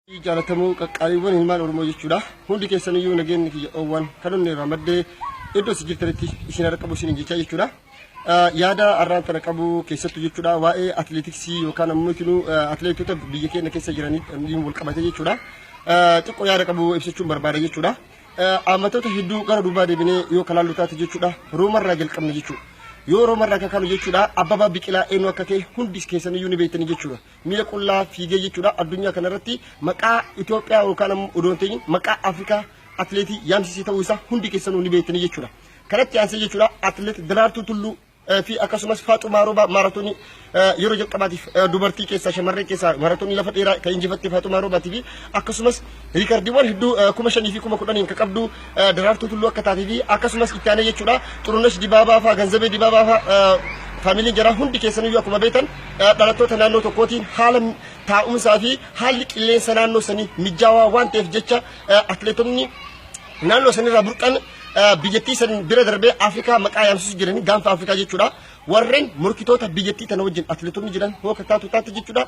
Jaalatamoo qaqqaaliiwwan ilmaan Oromoo jechuudha. Hundi keessaniyyuu nageenyi kiyya oowwan kan onnee irraa maddee iddoo isin jirtanitti isin harka qabu isin jechaa jechuudha. Yaada har'aan tana qabu keessattuu jechuudha waa'ee atileetiksii yookaan ammoo itinuu atileetota biyya keenya keessa jiranii wal qabate jechuudha. Xiqqoo yaada qabu ibsachuun barbaada jechuudha. Amatoota hedduu gara duubaa deebinee yoo kalaallu taate jechuudha Roomarraa jalqabne jechuudha. Yoo Roomarraa kakaanu jechuudha Abbabaa Biqilaa eenyu akka ta'e hundi keessaniyyuu ni beektanii jechuudha. Miila qullaa fiigee jechuudha addunyaa kanarratti maqaa Itoophiyaa yookaan ammoo odoo hin ta'in maqaa Afrikaa atileetii yaamsisee ta'uu isaa hundi keessanuu ni beektanii jechuudha. Kanatti aansee jechuudha atileet Daraartuu Tulluu fi akkasumas Faaxumaa Roobaa maaraatoonii yeroo jalqabaatiif dubartii keessaa shamarree keessaa maaraatoonii lafa dheeraa kan injifatte Faaxumaa Roobaatii fi akkasumas riikardiiwwan hedduu 5,000 fi 10,000 kan qabdu Daraartuu Tulluu akka taatee fi akkasumas itti aanee jechuudha Xurunesh Dibaabaa fa'aa Ganzabee Dibaabaa fa'aa faamiliin jaraa hundi keessaniyyuu akkuma beektan dhalattoota naannoo tokkootiin haala taa'umsaa fi haalli qilleensa naannoo sanii mijaawaa waan ta'eef jecha atileetonni naannoo sanirraa burqan biyyattii san bira darbee Afrikaa maqaa yaamsisu jiranii gaanfa Afrikaa jechuudha. Warreen morkitoota biyyattii tana wajjin atileetonni jiran hooka taatu taate jechuudha.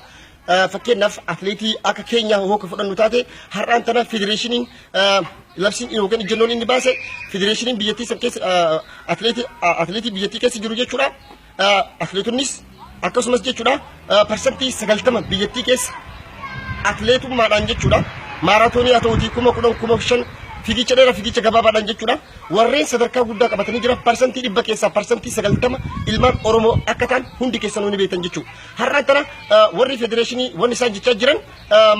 Fakkeenyaaf atileetii akka keenyaa hooka fudhannu taate har'aan tana federeeshiniin labsiin yookiin ejjennoon inni baase federeeshiniin biyyattii san keessa atileetii biyyattii keessa jiru jechuudha. Atileetonnis akkasumas jechuudha 90% biyyattii keessa atileetummaadhaan jechuudha maaraatoonii haa ta'uutii 10,000 5,000 fiigicha dheeraa fiigicha gabaabaadhaan jechuudha warreen sadarkaa guddaa qabatanii jiran 100% keessaa 90% ilmaan Oromoo akka ta'an hundi keessanuu ni beektan jechuudha. Har'aan tana warri federeeshinii wanni isaan jechaa jiran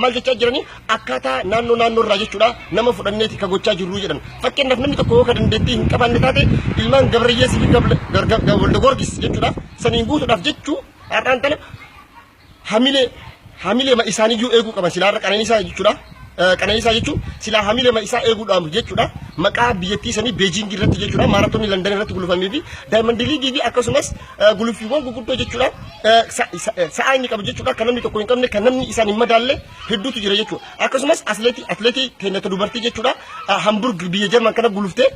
maal jechaa jiranii akkaataa naannoo naannoo irraa jechuudha nama fudhanneeti ka gochaa jirru jedhan. Fakkeenyaaf namni tokko yoo ka dandeettii hin qabaanne taate ilmaan Gabrayyeesii fi Walda Goorgis jechuudha saniin guutuudhaaf jechuu har'aan tana hamilee hamilee isaaniiyyuu eeguu qaban silaa irra Qananiisaa jechuudha. Qananiisaa jechuun silaa hamilee isaa eeguudhaaf jechuudha maqaa biyyattii sanii Beejiing irratti jechuudha maaraatoonii Landan irratti gulufamee fi Daayimand Liigii fi akkasumas guluffiiwwan guguddoo jechuudha sa'aa inni qabu jechuudha kan namni tokko hin qabne kan namni isaan hin madaalle hedduutu jira jechuudha. Akkasumas atileetii teennata dubartii jechuudha Hamburg biyya Jarman kana guluftee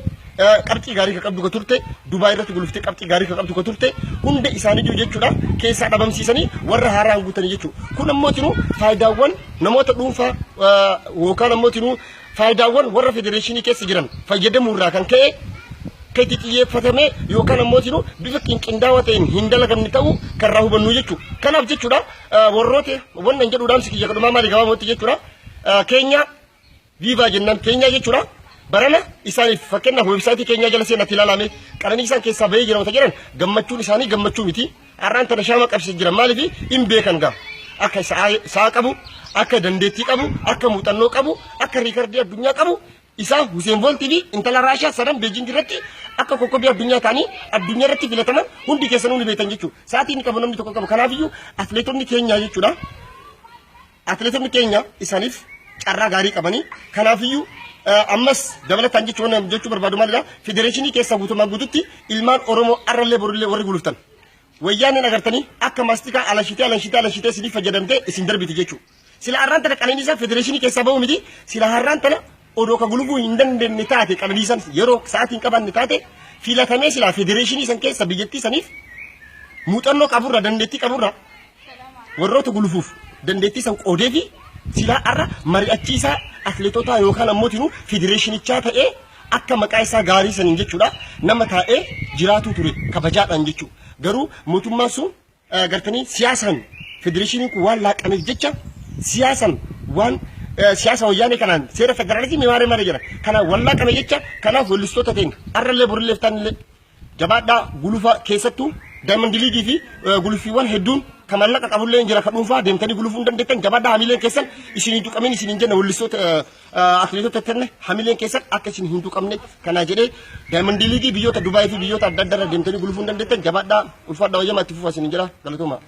qabxii gaarii ka qabdu ka turte Dubaay irratti guluftee qabxii gaarii ka qabdu ka turte hunda isaaniiyyuu jechuudha keessaa dhabamsiisanii warra haaraan guutanii jechuudha. Kun ammoo tinuu faayidaawwan namoota dhuunfaa yookaan ammoo tinuu faayidaawwan warra federeeshinii keessa jiran fayyadamuu irraa kan ka'e kan itti xiyyeeffatame yookaan ammoo tinuu bifa qindaawaa ta'een hin dalagamne ta'uu kan irraa hubannu jechuudha. Kanaaf jechuudha warroota wannan jedhu dhaamsi kiyya kadhumaa maali gabaabumatti jechuudha keenya viivaa jennaan keenyaa jechuudha. Barana isaaniif fakkeenyaaf weebsaayitii keenyaa jala seenatti ilaalame Qananiisaan keessaa bahee jira wanta jedhan gammachuun isaanii gammachuu miti. Har'aan tana shaama qabsiisa jiran maaliif hin beekan gaa akka sa'a qabu akka dandeettii qabu akka muuxannoo qabu akka riikardii addunyaa qabu isaa Huseen Booltii fi intala Raashaa sadan Beejing irratti akka kokkobii addunyaa ta'anii addunyaa irratti filataman hundi keessanuu ni beektan jechuudha. Sa'aatii inni qabu namni tokko qabu. Kanaafiyyuu atileetonni keenyaa jechuudha. Atileetonni keenya isaaniif carraa gaarii qabanii kanaafiyyuu ammas dabalataan jechuun jechuu barbaadu maalidha federeeshinii keessa guutummaa guututti ilmaan Oromoo arrallee borullee warri guluftan wayyaaneen agartanii akka maastikaa alanshitee alanshitee alanshitee isinii fayyadamtee isin darbiti jechuudha. Sila har'aan tana Qananiisaan federeeshinii keessaa ba'uu miti sila har'aan tana odoo ka gulufuu hin dandeenye taate Qananiisaan yeroo sa'aatii hin qabaanne taate filatamee silaa federeeshinii san keessa biyyattii saniif muuxannoo qaburra dandeettii qaburra warroota gulufuuf dandeettii san qoodee fi silaa har'a mari'achiisaa atileetotaa yookaan ammoo tinuu federeeshinichaa ta'ee akka maqaa isaa gaarii saniin jechuudha nama taa'ee jiraatuu ture kabajaadhaan jechuudha. Garuu mootummaan sun gartanii siyaasaan federeeshiniin kun waan laaqameef jecha siyaasaan waan siyaasa wayyaanee kanaan seera federaalizimii maaree maaree jira. Kanaan waan laaqame jecha kanaaf weellistoota teenya har'allee borillee iftaanillee jabaadhaa gulufa keessattuu Diamond League fi guluffiiwwan hedduun kan mallaqa qabullee jira kan dhuunfaa deemtanii gulufuu hin dandeettan jabaadhaa hamileen keessan isin hin tuqamin isin hin jenne weellistoota atileetota tenne hamileen keessan akka isin hin tuqamne kanaa jedhee Diamond League biyyoota Dubaay fi biyyoota adda addaa irra deemtanii gulufuu hin dandeettan jabaadhaa ulfaadhaa wayyamaa itti fufa isin hin jira galatooma.